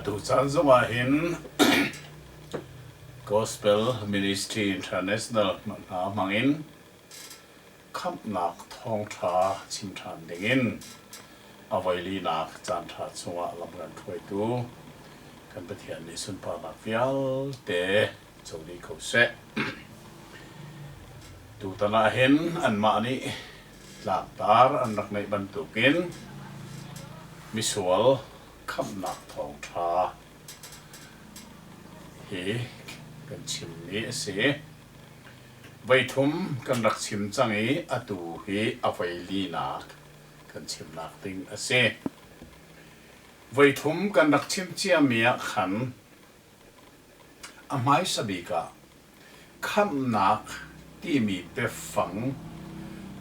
Atu caan zongah hin Gospel Ministry International hna hmangin khamhnak thawngṭha chim ṭhan dingin a voilinak caanṭha chungah lam kan hruaitu kan Pathian nih sunparnak vialte co dih ko seh. Tutan ah hin anmah nih tlangtar an rak neih bantukin misual khamhnak thawngṭha hi kan chimmi a si. Voithum kan rak chim cang i atu hi a voi linak kan chimnak ding a si. Voithum kan rak chim ciami ah khan a hmaisa bik ah Khamhnak timi biafang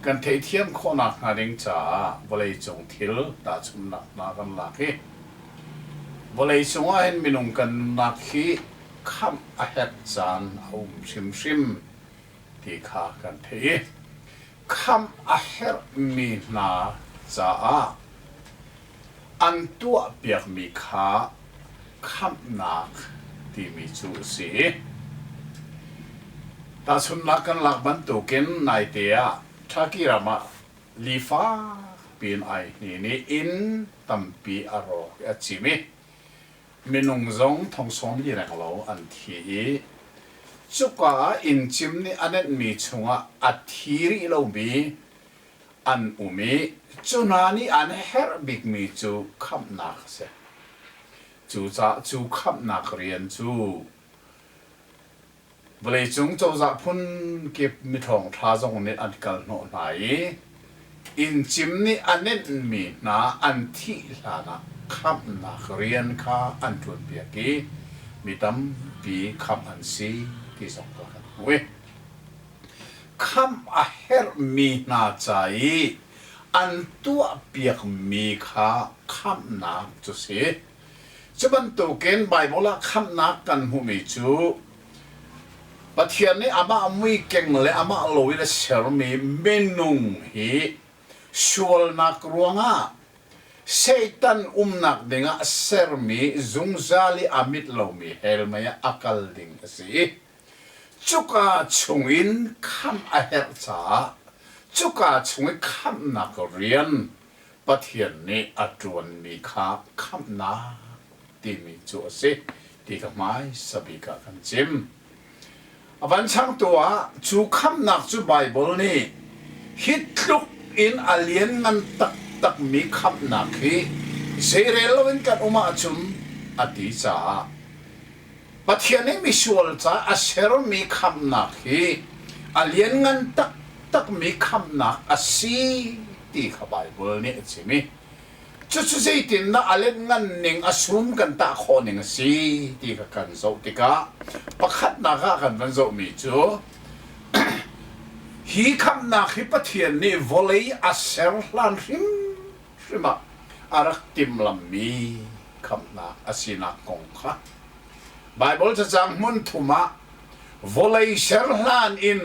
kan theihthiam khawhnak hnga ding caah vawleicung thil tahchunhnak hna kan lak i vawleicung ah hin minung kan nunnak hi khamh a herh caan a um hrimhrim ti kha kan theih i khamh a herhmi hna caah an tuahpiakmi kha khamhnak timi cu a si. Tahchunhnak kan lak bantukin naite ah Turkey ram ah li fakpi in ai hnin i inn tampi a rawk i a cim i minung zong thong sawmli renglo an thi i cuka ah inn cim nih a nenhmi chungah a thi rih lomi an um i cu hna nih an herh bikmi cu khamhnak a si. Cucaah cu khamhnak rian cu vawleicung cozah phun kip miṭhawngṭha zong nih an kal hnawh hna i inn cim nih a nenhmi hna an thih hlanah khamhnak rian kha an ṭuanpiak i mi tampi khamh an si ti zong kha kan hmuh i Khamh a herhmi hna ca i an tuahpiakmi kha khamhnak cu si. Cu bantukin Baibal ah khamhnak kan hmuhmi cu Pathian nih amah muikeng le amah lo in a sermi minung hi sualnak ruangah Satan umnak dingah sermi zungzal i a mit lomi hell mei ah a kal ding a si i Cuka chungin khamh a herh caah cuka chung i khamhnak rian Pathian nih a ṭuanmi kha khamhnak timi cu a si ti ka hmaisa bik ah kan chim. A van changtu ah cu khamhnak cu Baibal nih hi tluk in a lianngan taktakmi khamhnak hi zeirel loin kan um ahcun a ti caah Pathian nih misual ca a sermi khamhnak hi a lianngan taktakmi khamhnak a si ti kha Baibal nih a chim i cucu zeitindah a lianngan ning a sum kan tah khawh ning a si ti kha kan zoh tikah pakhatnak ah kan van zohmi cu hi khamhnak hi Pathian nih vawlei a ser hlan hrimhrim ah a rak timhlammi khamhnak a sinak kong kha Baibal cacang hmun thum ah vawlei ser hlan in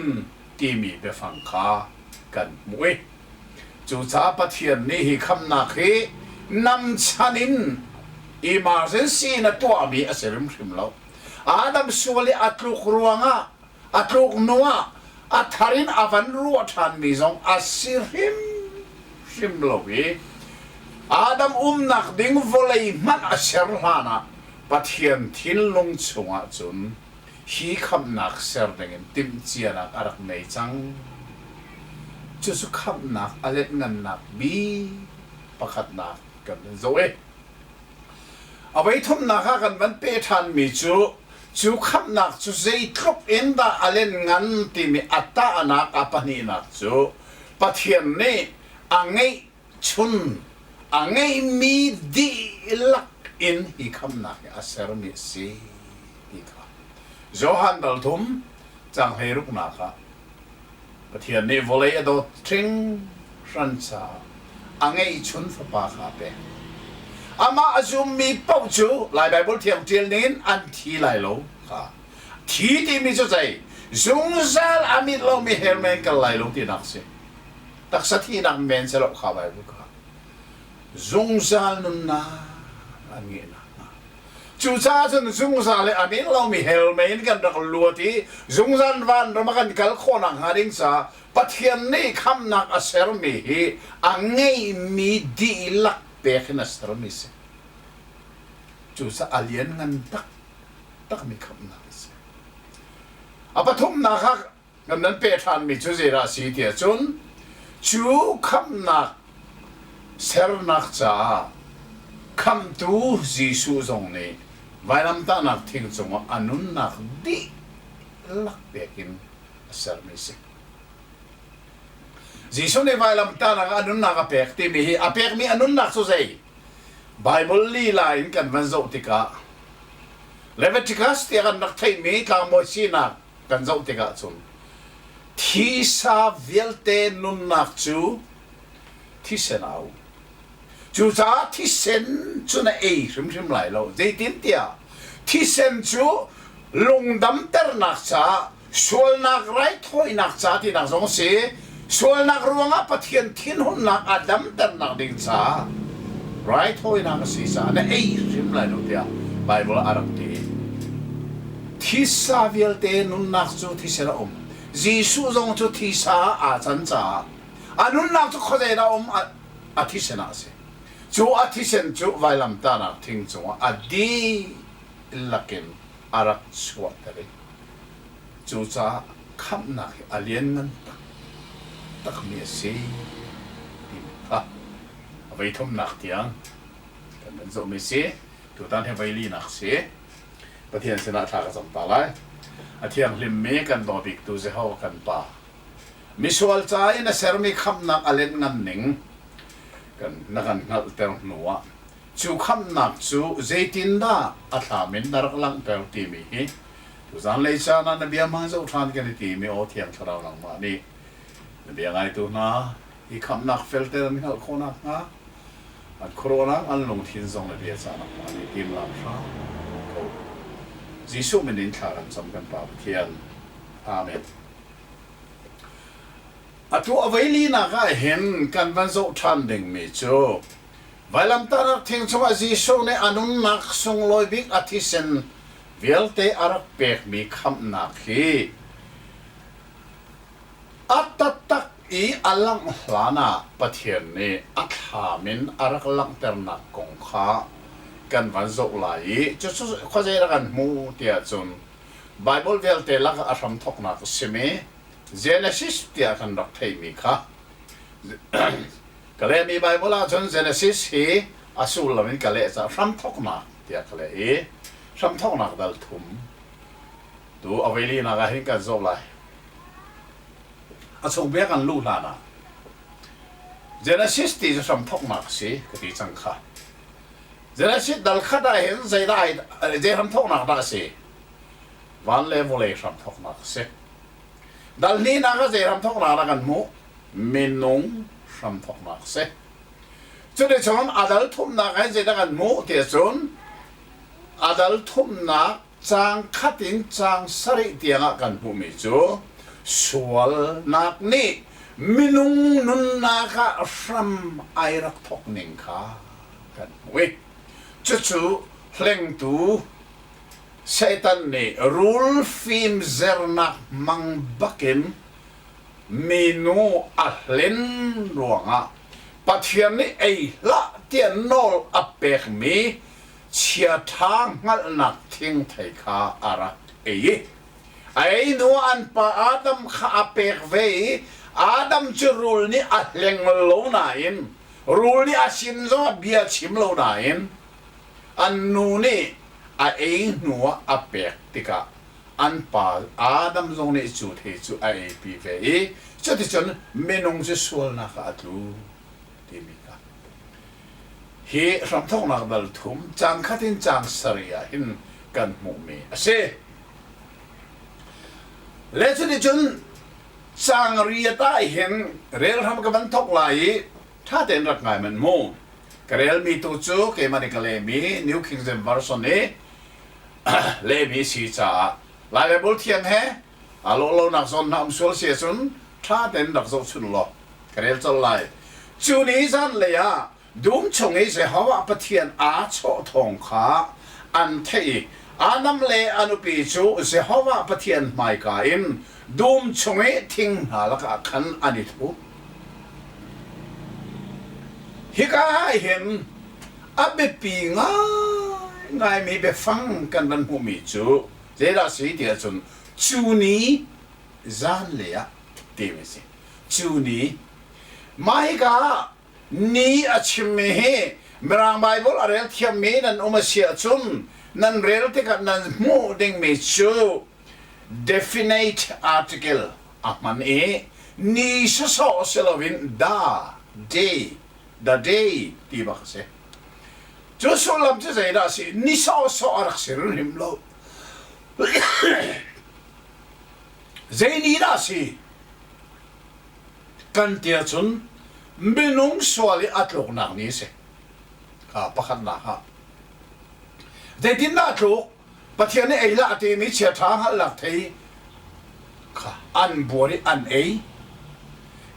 timi biafang kha kan hmuh i cucaah Pathian nih hi khamhnak hi namchan in emergency in a tuahmi a si hrimhrim lo. Adam sual i a tluk ruangah a tluk hnu ah a thar in a van ruah ṭhanmi zong a si hrimhrim lo i Adam umnak ding vawlei hmanh a ser hlan ah Pathian thinlung chungah cun hi khamhnak ser dingin timhcianak a rak nei cang. Cucu khamhnak a letngannak bik pakhatnak kan van zoh i a voithumnak ah kan van peh ṭhanmi cu Cu khamhnak cu zeitluk in dah a lianngan timi a tahnak a pahnihnak cu Pathian nih a ngeihchun, a ngeihmi dihlak in hi khamhnak hi a sermi a si ti kha Johan dal thum cang hleiruknak ah Pathian nih vawlei a dawt hringhran caah a ngeihchun fapa kha a pek. Amah a zummi paoh cu Lai Baibal Thiang ṭial ningin an thi lai lo kha. Thi timi cu zei? Zungzal a mit lomi hell men kal lai lo tinak si. Taksa thihnak men si lo kha Baibal kha. Zungzal nunnak an ngeih nakhnga. Cucaah cun zungzal i a min lomi hell mei in kan rak luat i zungzal vanram ah kan kal khawhnak hnga ding caah Pathian nih khamhnak a sermi hi a ngeihmi dihlak pek in a sermi a si. Cucaah a lianngan taktakmi khamhnak a si. A pathumnak ah kan nan peh ṭhanmi cu zeidah a si tiah cun cu khamhnak sernak caah khamhtu Jesuh zong nih vailamtahnak thing cungah a nunnak dihlak pek in a sermi a si. Jesuh nih vailamtahnak ah a nunnak a pek timi hi a pekmi a nunnak cu zei? Baibal lila in kan van zoh tikah Leviticus tiah kan rak theihmi tlangbawi sinak kan zoh tikah cun thisa vialte nunnak cu thisen a um. Cucaah thisen cu na ei hrimhrim lai lo. Zeitintiah thisen cu lungdamternak caah sualnak raithawinak ca tinak zong a si. Sualnak ruangah Pathian thinhunnak a damternak ding caah raithawinak a si caah na ei hrim lai lo tiah Baibal ah a rak ti. Thisa vialte nunnak cu thisen a um. Jesuh zong cu thisa ah aa can caah a nunnak cu khuazei dah a um a thisen ah a si. Cu a thisen cu vailamtahnak thing cungah a dihlak in a rak chuahter i cucaah khamhnak hi a lianngan taktakmi a si timi kha a voi thumnak tiang kan van zohmi a si. Tutan hi voi linak a si. Pathian sinah thla ka cam ta lai. A thianghlimmi kan daw biktu Jehovah kan Pa, misual ca i na sermi khamhnak a lenhngan ning kan na kan hngalhter hnuah Cu khamhnak cu zeitindah a thlam in na rak langhter timi hi tuzanlei caan ah na bia hmang zoh ṭhan kan i timi aw Thiang Thlarau nangmah nih na bia ngaitu hna hi khamhnak felter an hngalh khawh nakhnga an khuaruahnak an lungthin zong na bia ca nangmah nih timlam hram ko. Jesuh min in thla kan cam kan Pa Pathian. Amen. Atu a voi linak ah hin kan van zoh ṭhan dingmi cu Vailamtahnak thing cungah Jesuh nih a nunnak sunglawi bik a thisen vialte a rak pekmi khamhnak hi a taktak i a langh hlanah Pathian nih a thlam in a rak langhternak kong kha kan van zoh lai i cucu khuazei dah kan hmu tiah cun Baibal vialte lakah a hramthawknak a simi Genesis tiah kan rak theihmi kha Ka lehmi Baibal ahcun Genesis hi a sullam in ka leh caah hramthawknak tiah ka leh i hramthawknak dal thum tu a voilinak ah hin kan zoh lai. A chung bia kan luh hlan ah Genesis ti cu hramthawknak a si ka ti cang kha. Genesis dal khat ah hin zeidah zei hramthawknak dah a si? Van le vawlei hramthawknak a si. Dal hnihnak ah zei hramthawknak dah kan hmuh? Minung hramthawknak a si. Cuticun a dal thumnak ah zeidah kan hmuh ti ahcun a dal thumnak caang khat in caang sarih tiangah kan hmuhmi cu sualnak nih minung nunnak ah hram ai rak thawk ning kha kan hmuh i cucu hlengtu Satan nih rul fimzernak hmang bakin minu a hlen ruangah Pathian nih ei hlah tiah nawl a pekmi chiaṭha hngalhnak thingthei kha a rak ei i a ei hnuah an pa Adam kha a pek ve i Adam cu rul nih a hleng lo nain rul nih a sin zongah bia chim lo nain an nu nih a ei hnuah a pek tikah an pa Adam zong nih cu thei cu a eipi ve i cuticun minung cu sualnak ah a tlu timi kha hi hramthawknak dal thum caang khat in caang sarih ah hin kan hmuhmi a si. Le cuticun caang riat ah hin rel hram ka van thawk lai i ṭha tein rak ngai manh mu. Ka relmi tu cu keimah nih ka lehmi New King James Version i lehmi si caah Lai Baibal Thiang he aa lawh lonak zawn hna um sual si ahcun ṭha tein rak zohchunh law ka rel colh lai. Cu ni zanlei ah dum chung i Jehovah Pathian aa chawh thawng kha an theih i Adam le a nupi cu Jehovah Pathian hmaika in dum chung i thing hna lakah khan an i thup. Hika ah hin a biapi ngaingaimi biafang kan van hmuhmi cu zeidah a si ti ahcun cu ni zanlei ah timi a si. Cu ni mah hika ah ni a chimmi hi Mirang Baibal a rel thiammi nan um a si ahcun nan rel tikah nan hmuh dingmi cu definite article a hman i ni sawsawh si loin the day the day ti bak a si. Cu sullam cu zeidah a si? Ni sawhsawh a rak si hrim lo. Zei ni dah a si? Kan ti ahcun minung sual i a tluknak ni a si. Kha pakhatnak ah. Zeitindah a tluk? Pathian nih ei hlah a timi chiaṭha hngalhnak thei kha an buar i an ei.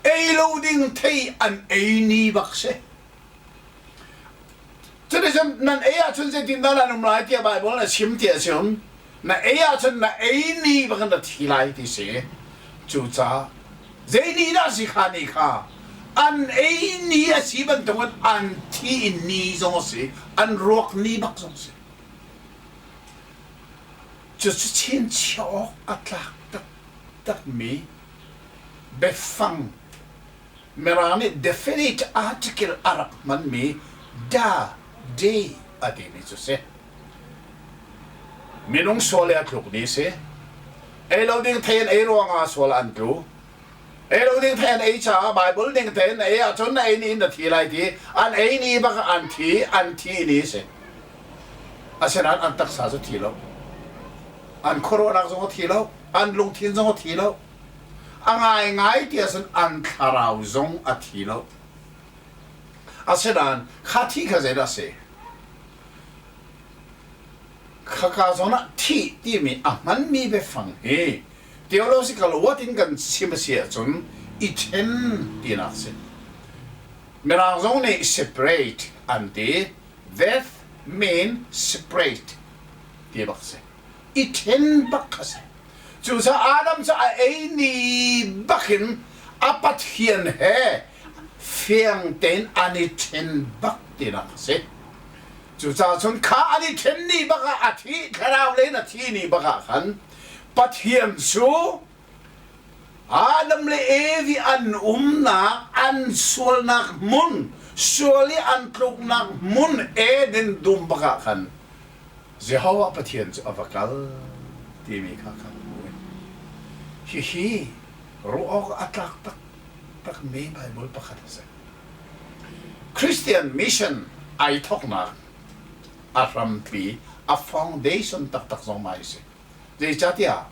Ei lo ding thei an ei ni bak si. Cuticun nan ei ahcun zeitindah nan um lai tiah Baibal a chim ti ahcun na ei ahcun na ei ni bak in na thi lai ti si. Cucaah zei ni dah si kha ni kha an ei ni a si bantukin an thi in ni zong a si, an ruak ni bak zong a si. Cucu chinchiah awk a tlak taktakmi biafang Mirang nih definite article a rak hmanmi da, day a timi cu si. Minung sual i a tluk ni si. Ei lo ding thei an ei ruangah sual an tlu. Ei lo ding thei an ei caah Bible ning tein na ei ahcun na ei ni in na thi lai ti an ei ni bak an thi an thi ni si. Asinain an taksa cu thi lo. An khuaruahnak zong a thi lo. An lungthin zong a thi lo. A ngaingai ti ahcun an thlarau zong a thi lo. Asinain kha thi kha zeidah a si? Khaka zawn ah thih timi a hmanmi biafang hi theological word in kan chim a si ahcun i ṭhen tinak a si. Mirang zong nih separate an ti. Death mean separate ti bak a si. I ṭhen bak kha a si. Cucaah Adam cu a ei ni bakin a Pathian he fiang tein an i ṭhen bak tinak a si. Cucaah cun kha an i ṭhen ni bak ah a thi thlarau lei in a thi ni bak ah khan Pathian cu Adam le Evi an umnak an sualnak hmun sual i an tluknak hmun Eden dum bak ah khan Jehovah Pathian cu a va kal timi kha kan hmuh. Hihi ruah awk a tlak taktakmi Baibal pakhat a si. Christian mission ai thawknak a hrampi, a foundation taktak zong mah hi si. Zeicahtiah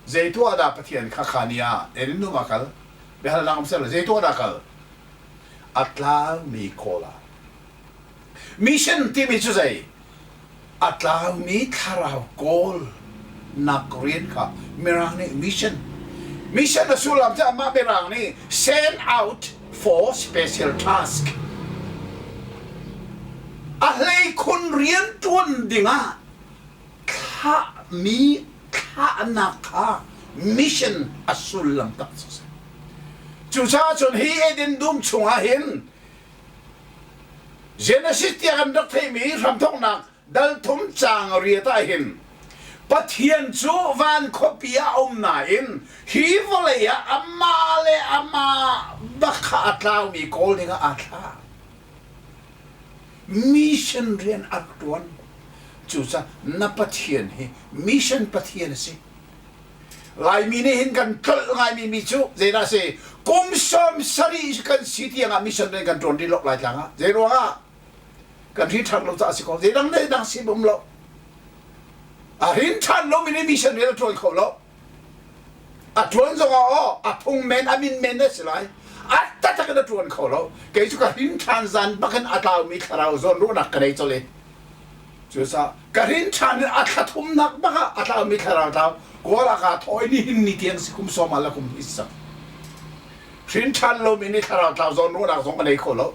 zei tuah dah Pathian kha kha ni ah Eden dum ah kal? Biahalnak um sel zei tuah dah kal? A tlaumi kawl ah. Mission timi cu zei? A tlaumi thlarau kawl nak rian kha Mirang nih mission. Mission a sullam cu amah Mirang nih send out for special task. A hleikhun rian ṭuan dingah thlahmi thlahnak kha mission a sullam tak cu a si. Cucaah cun hi Eden dum chungah hin Genesis tiah kan rak theihmi hramthawknak dal thum caang riat ah hin Pathian cu van khuapi ah a um nain hi vawlei ah amah le amah bak kha a tlaumi kawl dingah aa thlah. Mission rian a rak ṭuan. Cucaah na Pathian hi mission Pathian a si. Laimi nih hin kan tlolh ngaimi mi cu zeidah a si? Kum 70 kan si tiangah mission rian kan ṭuan rih lo Laitlang ah. Zei ruangah? Kan hrin ṭhan lo caah a si ko. Zeidang zeidang si um lo. A hrin ṭhan lomi nih mission rian a ṭuan kho lo. A ṭuan zongah aw a phung men a min men a si lai. A taktak in a ṭuan kho lo. Kei cu ka hrin ṭhan zan bakin a tlaumi thlarau zawn ruahnak ka nei colh i Cucaah ka hrin ṭhan in a thla thumnak bak ah a tlaumi thlarau tlau kawl ah kaa thawh i nihin ni tiang si kum sawm ah le kum hnih cang. Hrin ṭhan lomi nih thlarau tlau zawn ruahnak zong a nei kho lo.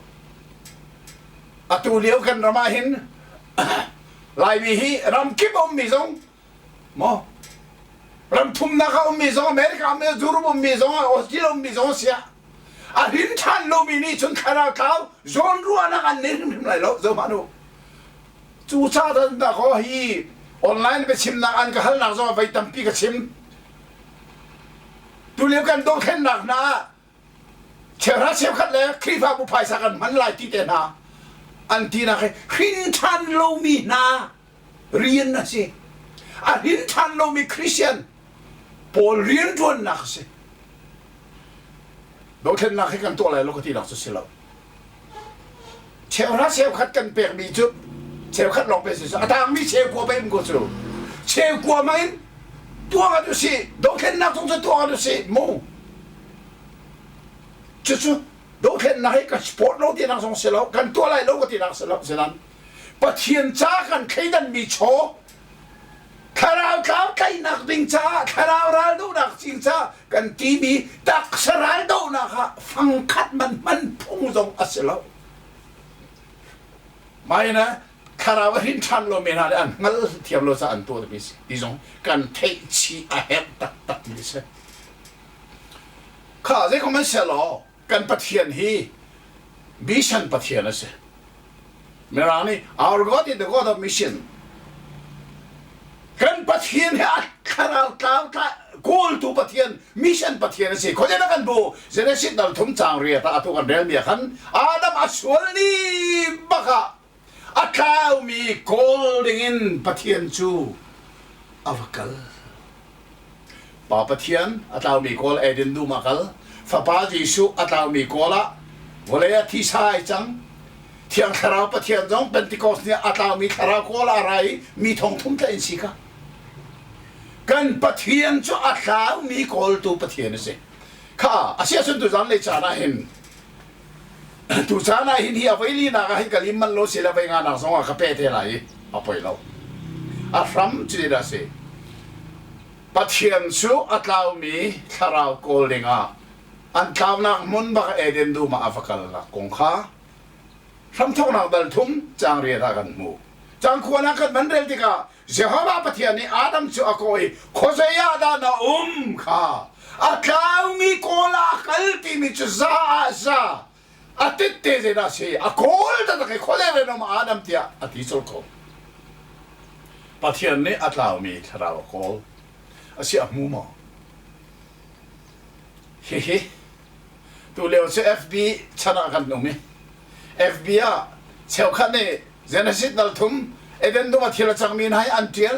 Atu lio kan ram ah hin. Laimi hi ramkip a ummi zong maw ram thumnak a ummi zong America ummi Europe ummi zong Australia ummi zong siah a hrin ṭhan lomi nih cun thlarau tlau zawn ruahnak an nei hrimhrim lai lo zoh hmanh u cucaah cun dakaw hi online biachimnak an ka halnak zong voi tampi ka chim tulio kan dothlennak hna ah cheuhra cheukhat le Khrihfabu phaisa kan hman lai ti te hna an tinak hi hrin ṭhan lomi hna rian a si. A hrin ṭhan lomi Christian pawl rianṭuannak a si. Dothlennak hi kan tuah lai lo ka tinak cu si lo. Cheuhra cheukhat kan pekmi cu cheukhat lawng pe si a tangmi cheukua pe um ko cu. Cheukua hmang in tuah ngat usih dothlennak zong cu tuah ngat usih mu. Cucu dothlennak hi kan support lo tinak zong si lo kan tuah lai lo ka tinak si lo sinan Pathian ca kan thleidanmi chaw thlarau tlau tlaihnak ding caah thlarau raldohnak cing caah kan timi taksa raldohnak ah fangkhat man hman phung zong a si lo. Mai na thlarau a hrin ṭhan lomi hna nih an hngal thiam lo caah an tuah mi si ti zong kan theih chih a herh taktak mi si. Kha zeikom an seh law kan Pathian hi mission Pathian a si. Mirang nih our God is the God of mission. Kan Pathian hi a thlarau tlau kawltu Pathian mission Pathian a si. Khuazei dah kan bu Genesis dal thum caang riat ah atu kan relmi ah khan Adam a sual ni bak ah a tlaumi kawl dingin Pathian cu a va kal. Pa Pathian a tlaumi kawl Eden dum ah kal. Fapa Jesuh a tlaumi kawl ah vawlei ah thisa ai cang. Thiang Thlarau Pathian zong Pentecost ni ah a tlaumi thlarau kawl ah a ra i mi thong thum tlaih in si kha. Kan Pathian cu a tlaumi kawltu Pathian a si. Kha a si ahcun tuzan lei caan ah hin tu caan ah hin hi a voi linak ah hin ka lim manh lo si le voi nganak zong ah ka pe te lai i a poi lo. A hram cu dah si. Pathian cu a tlaumi thlarau kawl dingah an tlaunak hmun bak Eden dum ah a va kalnak kong kha hramthawknak dal thum caang riat ah kan hmuh. Caang khuan ah kan van rel tikah Jehovah Pathian nih Adam cu a kawh i khuazei ah dah na um kha a tlaumi kawl ah a kal timi cu za ah za a tette zeidah a si a kawl taktak i khuazei ren um Adam tiah a ti colh ko. Pathian nih a tlaumi thlarau a kawl a si a hmu maw? Hihi tulio cu FB chan ah kan um i FB ah cheukhat nih Genesis dal thum Eden dum a thil a cangmi hna hi an ṭial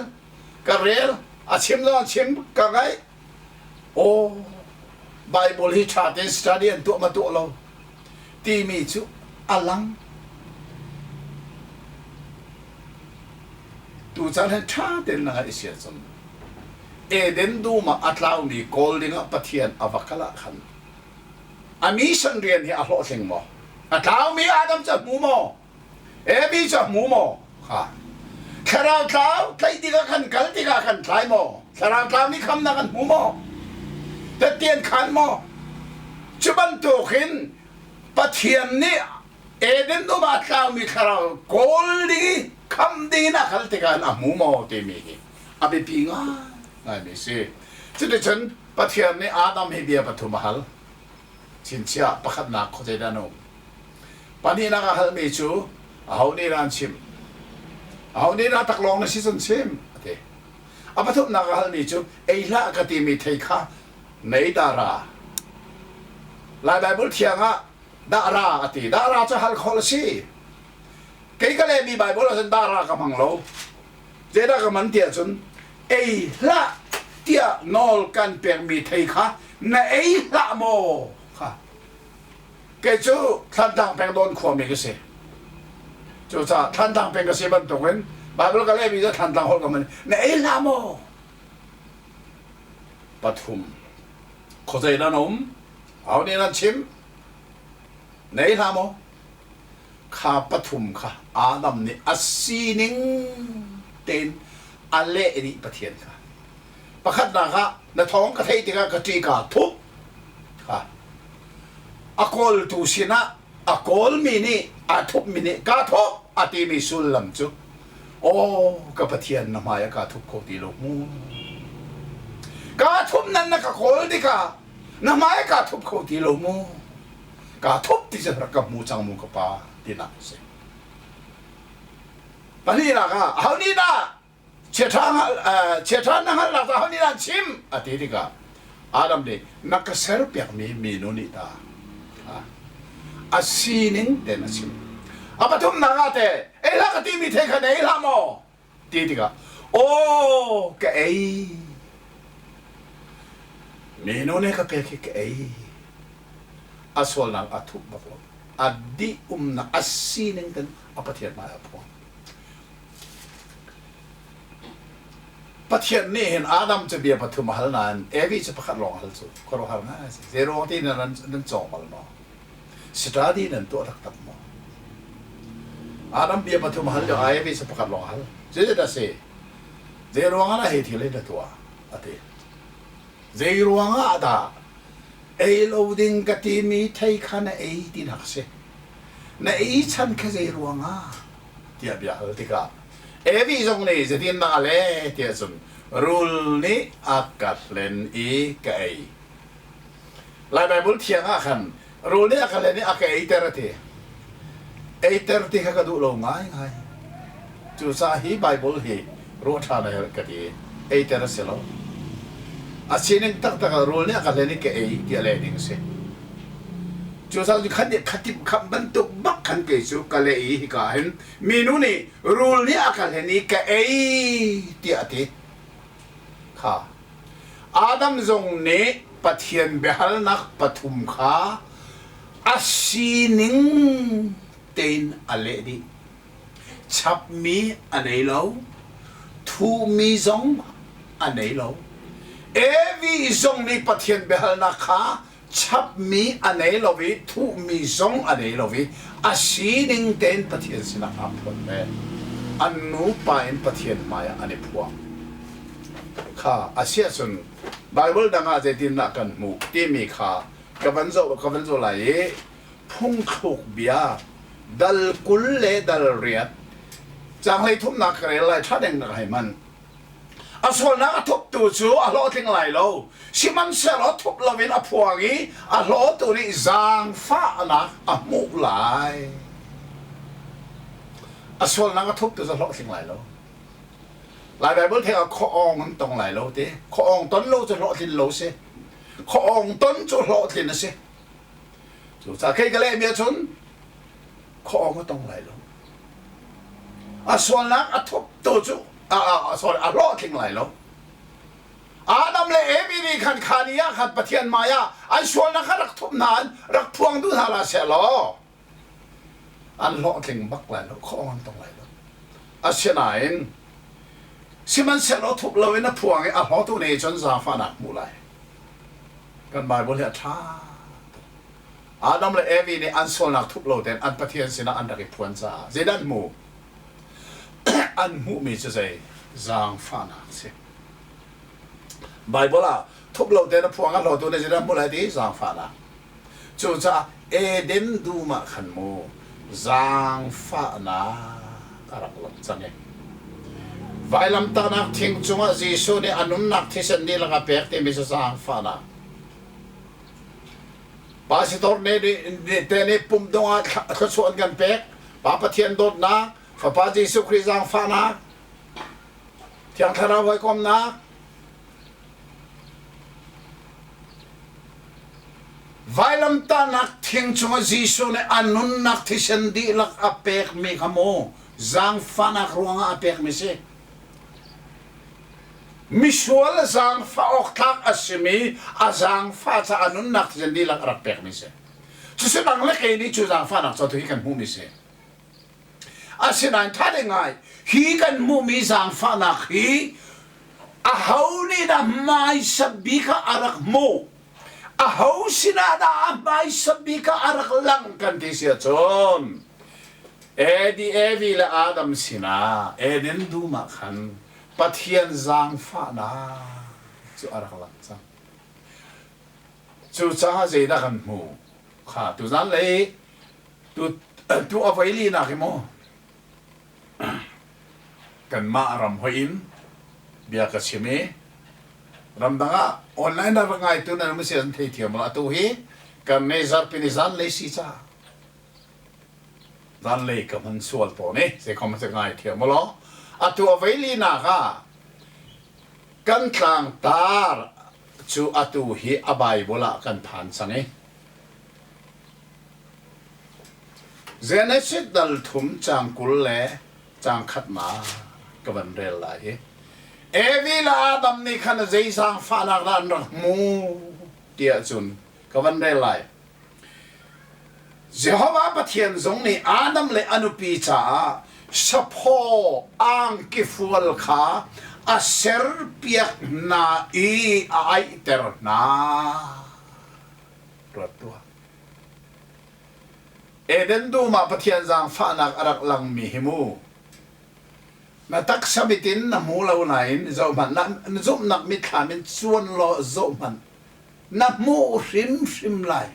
ka rel a chim zong an chim ka ngaih aw Bible hi ṭha tein study an tuah ma tuah lo timi cu a lang tuchan hin ṭha tein na ngaih sia cun Eden dum ah a tlaumi kawl dingah Pathian a va kal ah khan a mission rian hi a hlawhtling maw? A tlaumi Adam cu a hmu maw? Evi cu a hmu maw? Kha. Thlarau tlau tlaih tikah khan kal tikah khan tlai maw? Thlarau tlau nih khamnak an hmu maw? Tette an khan maw? Cu bantukin Pathian nih Eden dum ah tlaumi thlarau kawl ding i kham ding in a kal tikah a hmu maw timi hi a biapi ngaingaimi a si. Cuticun Pathian nih Adam hi bia pathum a hal. Chinchiah pakhatnak khuazei dah na um? Pahnihnak a halmi cu aho nih dah an chimh? Aho nih dah taklawng na si cun chim? a ti. A pathumnak a halmi cu ei hlah ka timi thei kha nei dah ra. Lai Baibal thiang ah dah ra a ti. Dah ra cu hal khawh a si. Kei ka lehmi Baibal ahcun dah ra ka hmang lo. Zeidah ka man tiah cun ei hlah tiah nawl kan pekmi thei kha na ei hlah maw kha kei cu Thlantlang peng Dawn khuami ka si cucaah Thlantlang peng ka si bantukin Bible ka lehmi cu Thlantlang holh ka hman na ei hlah maw pathum khuazei nan um aho nih nan chim na ei hlah maw Kha pathum kha Adam nih a sining tein a leh dih Pathian kha. Pakhatnak ah na thawng ka theih tikah ka ṭi kaa thup kha. A kawltu sinah a kawlmi nih aa thupmi nih kaa thawh a timi sullam cu. Aw ka Pathian na hmai ah kaa thup kho ti lo mu. Kaa thup nan na ka kawl tikah na hmai ah kaa thup kho ti lo mu. Kaa thup ti cu rak ka hmu cang mu ka pa tinak a si. Pahnihnak ah aho nih dah chiaṭha chiaṭha na hngalhnak cu aho nih dah an chim a ti tikah Adam nih na ka serpiakmi minu nih ta a sining tein a chim. A pathumnak ah teh ei hlah ka timi thei kha na ei hlah maw ti tikah aw ka ei minu nih ka pek hi ka ei a sualnak a thup bak lo a dih umnak a sining ten a Pathian hmai ah phuang Pathian nih hin Adam cu bia pathum a hal nain Evi cu pakhat lawng a hal cu khuaruahhar ngai a si. Zei ruang ti nan nan cawng bal maw? Study nan tuah taktak maw? Adam bia pathum a hal lio ah Evi cu pakhat lawng a hal. Zeidah si? Zei ruang ah dah hi thil hi na tuah? A ti. Zei ruang ah dah ei lo ding ka timi thei kha na ei tinak a si. Na ei chan kha zei ruang ah? tiah bia hal tikah Evi zong nih zeitindah a leh tiah cun rul nih a ka hlen i ka ei. Lai Baibal thiang ah khan rul nih a ka hlen i a ka eiter a ti. Eiter ti kha ka duh lo ngaingai. Cucaah hi Baibal hi ruah ṭhan a herh ka ti. Eiter a si lo. A sining taktak ah rul nih a ka hlen i ka ei tiah leh ding a si. Cucaah cu khat nih khatip khamh bantuk bak khan kei cu ka leh i hika ah hin minu nih rul nih a ka hlen i ka ei tiah a ti. Kha Adam zong nih Pathian biahalnak pathum kha a sining tein a leh dih. Chapmi a nei lo, thuhmi zong a nei lo. Evi zong nih Pathian biahalnak kha chapmi a nei lo i thuhmi zong a nei lo i a sining tein Pathian sinah aa phuan ve. An nupa in Pathian hmaiah an i phuang. Kha a si ahcun Baibal dang ah zeitindah kan hmuh timi kha ka van zoh ka van zoh lai i phungthluk bia dal 20 le dal riat caang thumnak ka rel lai ṭha deng ka hei hman. A sualnak a thuptu cu a hlawhtling lai lo, sihmanhsehlaw thup loin a phuang i a hlawtu nih zaangfahnak a hmuh lai. A sualnak a thuptu cu a hlawhtling lai lo. Lai Baibal theng ah khuaawng an tong lai lo ti. Khuaawng ton lo cu hlawhtlin lo si. Khuaawng ton cu hlawhtlin a si. Cucaah kei ka lehmi ahcun khuaawng a tong lai lo. A sualnak a thuptu cu a sorry a hlawhtling lai lo. Adam le Evi nih khan kha ni ah khan Pathian hmai ah an sualnak kha rak thup hna in rak phuang duh hna hlah seh law an hlawhtling bak lai lo, khuaawng an tong lai lo. Asinain sihmanhsehlaw thup loin a phuang i a hlawtu nih cun zaangfahnak hmuh lai. Kan Bible hi a ṭha tuk. Adam le Evi nih an sualnak thup lo tein an Pathian sinah an rak i phuan caah zeidah an hmuh? An hmuhmi cu zei? Zaangfahnak a si. Baibal ah thup lo tein a phuang a hlawtu nih zeidah an hmuh lai ti? Zaangfahnak. Cucaah Eden dum ah khan mu zaangfahnak a rak lang cang i vailamtahnak thing cungah Jesuh nih a nunnak thisen dihlak a pek timi cu zaangfahnak. Pastor nih te nih pum dong ah thluachuah an kan pek. Pa Pathian dawtnak, Fapa Jesuh Khrih zaangfahnak, Thiang Thlarau hawikomnak, Vailamtahnak thing cungah Jesuh nih a nunnak thisen dihlak a pekmi kha mu zaangfahnak ruangah a pekmi si. Misual zaangfah awk tlak a simi a zaangfah caah a nunnak thisen dihlak a rak pekmi si. Cucu nang le kei nih cu zaangfahnak cu atu hi kan hmuhmi si. Asinain ṭha ding ngai hi kan hmuhmi zaangfahnak hi aho nih dah hmaisa bik ah a rak hmuh? Aho sinah dah a hmaisa bik ah a rak langh kan ti si ahcun Edi Evi le Adam sinah Eden dum ah khan Pathian zaangfahnak cu a rak lang cang. Cucaah zeidah kan hmuh? Kha tuzan lei tu tu a voi linak hi mu. Kanmah ram hoih in bia ka chim i ramdang ah online ah rak ngaitu nan um si an theithiam lo. Atu hi kan nei zarhpi ni zanlei si ca zanlei ka hman sual tawn i zeikom si ngai thiam law atu a vei linak ah kan tlangtar cu atu hi a Bible ah kan phan cang i Genesis dal thum cang 20 le cang khatnak ka van rel lai i Evi le Adam nih khan zei zaangfahnak dah an rak hmu tiah cun ka van rel lai. Jehovah Pathian zong nih Adam le a nupi caah saphaw angkifual kha a serpiak hna i a aihter hna. Ruat tuah. Eden dum ah Pathian zaangfahnak a rak langmi hi mu. Na taksa mit in na hmu lo nain zohhmanh, na zumhnak mitthlam in cuan law zohhmanh. Na hmuh hrimhrim lai.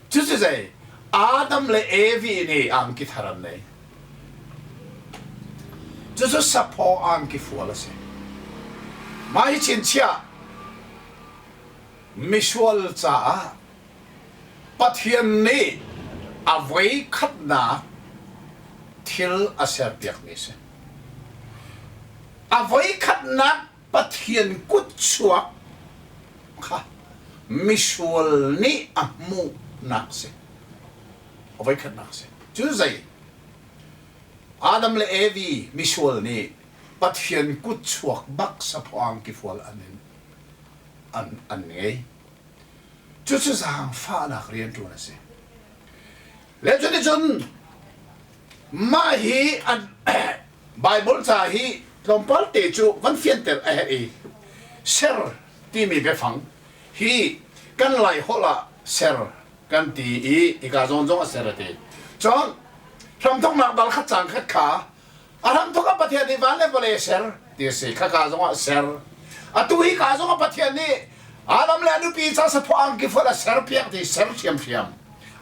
Cucu zei? Adam le Evi nih angki thar an nei. Cucu saphaw angki fual a si. Mah hi chinchiah misual caah Pathian nih a voikhatnak thil a serpiakmi a si. A voikhatnak Pathian kutchuak kha misual nih a hmuhnak a si. A voikhatnak a si. Cu zei? Adam le Evi misual nih Pathian kutchuak bak saphaw angki fual an an, an ngei. Cucu zaangfahnak rianṭuan a si. Le cuticun mah hi an Bible ca hi tlawmpal te cu van fianter a herh i ser timi biafang hi kan Lai holh ah ser kan ti i hika zawn zong a ser a ti. Cun hramthoknak dal khat cang khat kha A hramthok ah Pathian nih van le vawlei a ser ti a si. Khaka zongah a ser. Atu hi ka zongah Pathian nih Adam le a nupi ca saphaw angki fual a ser piak ti ser ṭhiamṭhiam.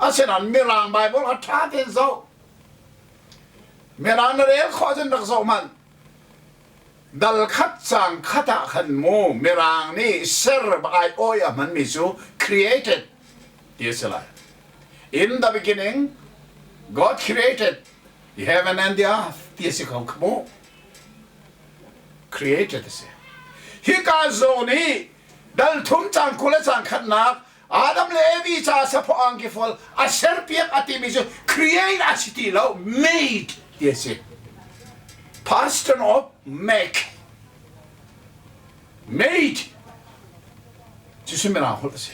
Asinain Mirang Bible kha ṭha tein zoh. Mirang na rel khawh cun rak zoh hmanh. Dal khat cang khat ah khan mu Mirang nih ser ai awi a hmanmi cu created ti a si lai. In the beginning, God created the heaven and the earth ti a si ko kha mu created a si hika zawn i dal thum cang 20 le cang khatnak Adam le Evi ca saphaw angki fual a serpiak a timi cu create a si ti lo made ti a si past tense of make made Cucu Mirang holh a si.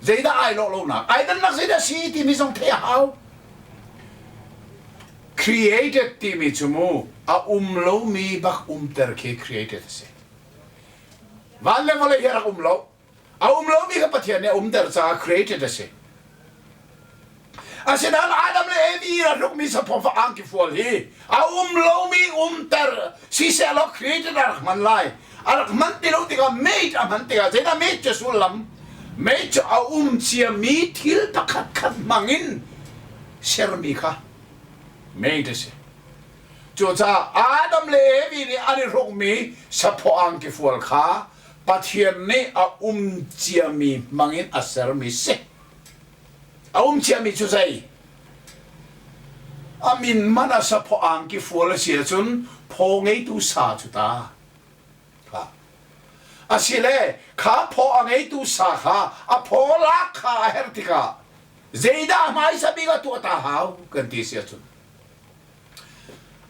Zeidah ai lawh lonak, ai dannak zeidah si timi zong theih a hau. Created timi cu mu a um lomi bak umter khi created a si. Van le vawlei hi a rak um lo. A um lomi kha Pathian nih a umter caah created a si. Asinain Adam le Evi a hlukmi saphaw angki fual hi a um lomi umter siseh law created a rak hman lai. A rak hman ti lo tikah made a hman tikah zeidah made cu sullam? Made cu a um ciami thil pakhat khat hmangin sermi kha made a si. Cucaah Adam le Evi nih an i hrukmi saphaw angki fual kha Pathian nih a um ciami hmangin a sermi si. A um ciami cu zei? A min man a saphaw angki fual a si ahcun phaw ngeitu sa cu ta. Kha. Asile kha phaw a ngeitu sa kha a phaw lak kha a herh tikah zeidah hmaisa bik a tuah ta hau kan ti si ahcun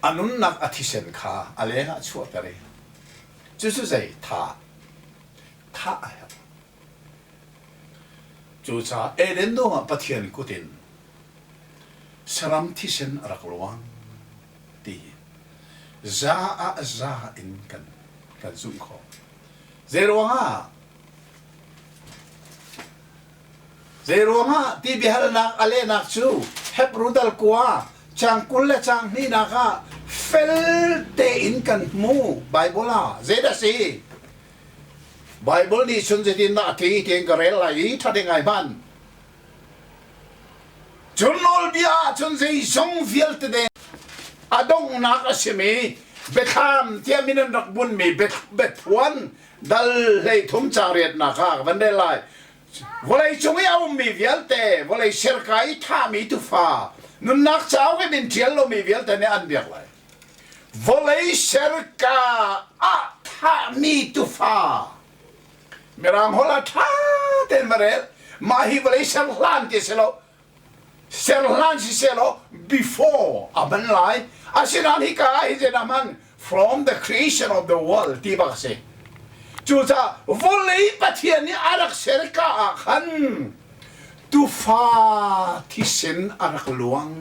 a nunnak a thisen kha a leng ah chuahter i cucu zei thah thah a herh. Cucaah Eden dum ah Pathian kut in saram thisen a rak luang ti hi za ah za in kan, kan zumh khawh. Zeiruangah? Zeiruangah ti biahalnak a lehnak cu Hebru dal kua cang 20 le cang hnihnak ah fel tein kan hmu Bible ah zeidah si? Baibal nih cun zeitindah a ti tiin ka rel lai i ṭha ding ai hman. Cun nawlbia ah cun zeizong vialte deng a donghnak a simi. Biathlam tiah min an rak bunmi biaphuan dal 13 caang riatnak ah ka van rel lai. Vawlei cung i a ummi vialte, vawlei serka i thahmi tufa, nunnak cauk i min ṭial lomi vialte nih an biak lai. Vawlei serka ah thahmi tufa. Mirang holh ah ṭha tein va rel. Mah hi vawlei ser hlan ti si lo. Ser hlan siseh before a hman lai. Asinain hika ah hi zeidah hman? From the creation of the world ti bak a si. Cucaah vawlei Pathian nih a rak ser ka ah khan tufa thisen a rak luang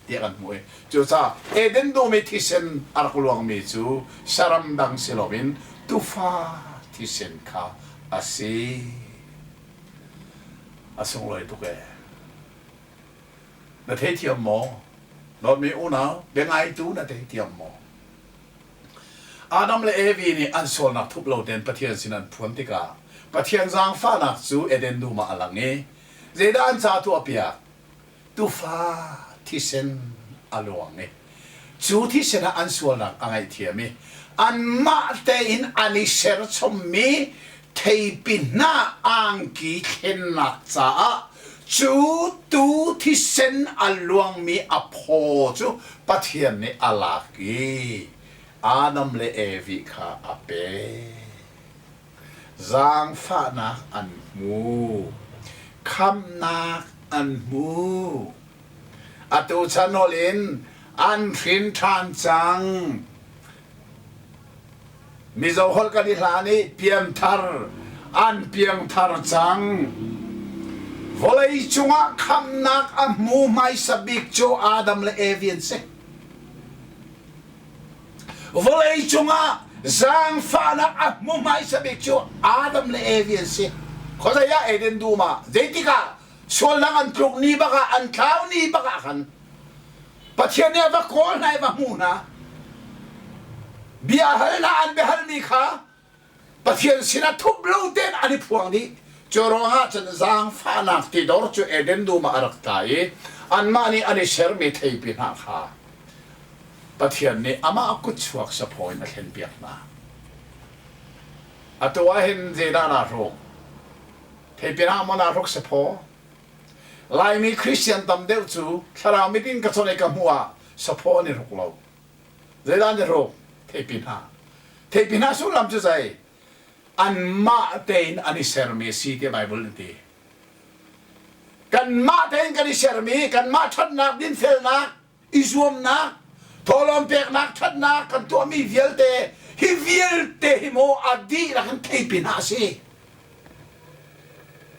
tiah kan hmuh i cucaah Eden dum i thisen a rak luangmi cu saram dang si loin tufa thisen kha a si. A sunglawi tuk ee. Na theithiam maw? Dawtmi unau, biangaitu na theithiam maw? Adam le Evi nih an sualnak thup lo tein Pathian sin an phuan tikah Pathian zaangfahnak cu Eden dum ah a lang i zeidah an ca tuahpiak? Tufa thisen a luang i cu thisen ah an sualnak a ngaihthiam i anmah tein an i serchommi theipi hna angki thlennak caah cu tu thisen a luangmi a phaw cu Pathian nih a lak i Adam le Evi kha a pek. Zaangfahnak an hmu. Khamhnak an hmu. Atu chan holh in an hrin ṭhan cang. Mizo holh kan i hlan i pianthar an piangthar cang. Vawlei cungah khamhnak a hmu hmaisa bik cu Adam le Evi an si. Vawlei cungah zaangfahnak a hmu hmaisa bik cu Adam le Evi an si. Khuazei ah Eden dum ah zeitik ah sualnak an tluk ni bak ah an tlau ni bak ah khan Pathian nih a va kawl hna i va hmu hna. Bia hal hna an biahalmi kha Pathian sinah thup lo tein an i phuang dih. Cu ruangah cun zaangfahnak tidor cu Eden dum ah a rak tla i anmah nih an i sermi theipi hna kha Pathian nih amah kutchuak saphaw in a thlenpiak hna. Atu ah hin zeidah naa hruk? Theipi hna maw naa hruk saphaw? Laimi Christian tam deuh cu thlarau mit in ka chawnh i ka hmuh ah saphaw an i hruk lo. Zeidah an i hruk? Theipi hna. Theipi hna sullam cu zei? Anmah tein an i sermi a si tiah Baibal nih a ti. Kanmah tein kan i sermi, kanmah ṭhatnak, dinfelnak, i zuamnak, thawhlawm peknak, ṭhatnak kan tuahmi vialte, hi vialte hi maw a dihlak in theipi hna a si.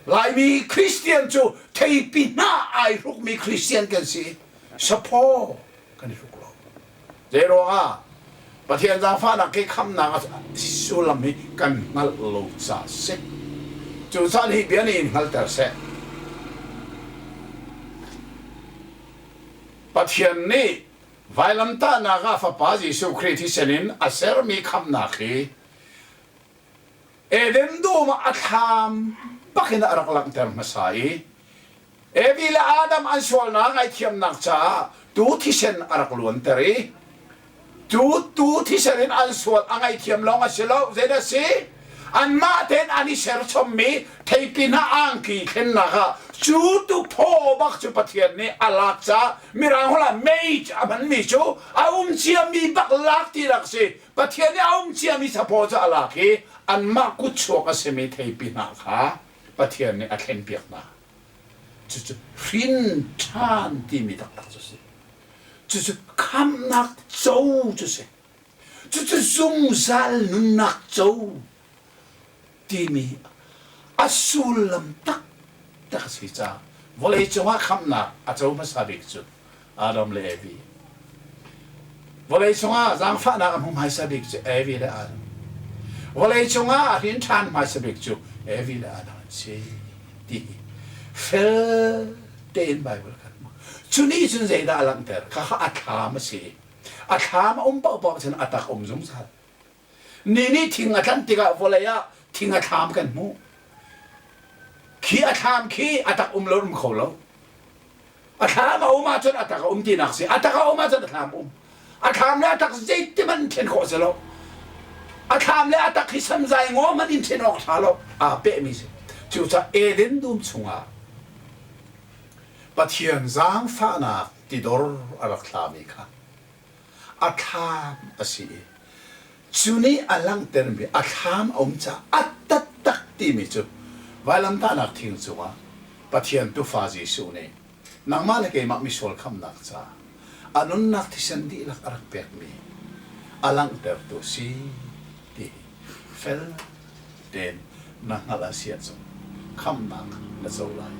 Laimi Christian cu theipi hna ai hrukmi Christian kan si. Saphaw kan i hruk lo. Zei ruangah Pathian zaangfahnak ke khamnak sullam hi kan hngalh lo ca si. Cucaah hi bia nih in hngalter seh. Pathian nih vailamtahnak ah Fapa Jesuh Khrih thisen in a sermi khamnak hi Eden dum ah a thlam bakin a rak langhter hmasa i Evi le Adam an sualnak ngaihthiamnak caah tu thisen a rak luanter i cu tu thisen in an sual a ngaihthiam lawng a si lo zeidah si anmah tein an i serchommi theipi hna angki thlennak ah cu tu phaw bak cu Pathian nih a lak caah mirang holh ah mage a hmanmi cu a um ciami bak lak ti rak si Pathian nih a um ciami saphaw cu a lak i anmah kutchuak a simi theipi hna kha Pathian nih a thlenpiak hna. Cucu hrin ṭhan timi taktak cu si. Cucu khamhnak co cu si. Cucu zungzal nunnak co timi a sullam taktak a si caah vawlei cungah khamhnak a co hmasa bik cu Adam le Evi. Vawlei cungah zaangfahnak a hmu hmaisa bik cu Evi le Adam. Vawlei cungah a hrin ṭhan hmaisa bik cu Evi le Adam an si ti hi fel tein Baibal kan hmuh. Cu nih cun zeidah a langhter? Khakha a thlam a si. A thlam a um paohpaoh cun a tak um zungzal. Ni nih thing a tlanh tikah vawlei ah thing a thlam kan hmuh. Khi a thlam khi a tak um lo um kho lo. A thlam a um ahcun a tak a um tinak si. A tak a um ahcun a thlam um. A thlam le a tak zeiti hmanh in ṭhen khawh si lo. A thlam le a tak hi samzai ngaw hmanh in ṭhen awk ṭha lo. Aa pehmi si. Cucaah Eden dum chungah Pathian zaangfahnak tidor a rak thlami kha a thlam a si i cu nih a langhtermi a thlam a um caah a taktak timi cu vailamtahnak thing cungah Pathian Tufa Jesuh nih nangmah le keimah misual khamnak caah a nunnak thisen dihlak a rak pekmi a langhtertu a si ti hi fel tein na hngalh a si ahcun khamhnak na co lai.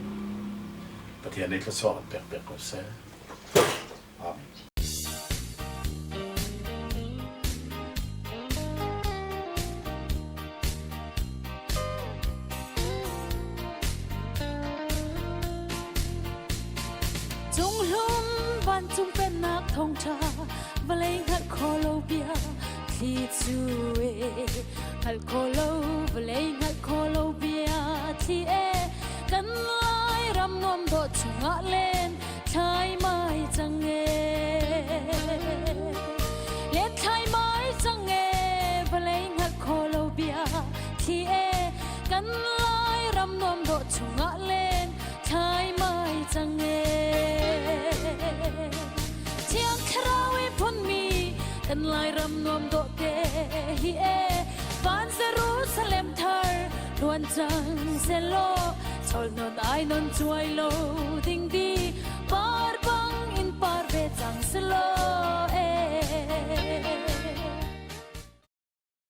Pathian nih thluachuah kan pek piak ko seh. Amen. Cunghlum vancung pennak thawngṭha vawlei hngalh kho lo bia thli cu e hngalh kho lo vawlei hngalh kho lo bia thli e kan lai ram nuam dawh chungah len thlai mai cang e len thlai mai cang e vawlei hngalh kho lo bia thli e kan lai ram nuam dawh chungah len thlai mai cang e Thiang Thlarau i phunmi kan Lairam nuam dawh te hi e van Jerusalem thar luan cang selaw chol non ai non chuai lo ding di par bang in par ve cang selaw.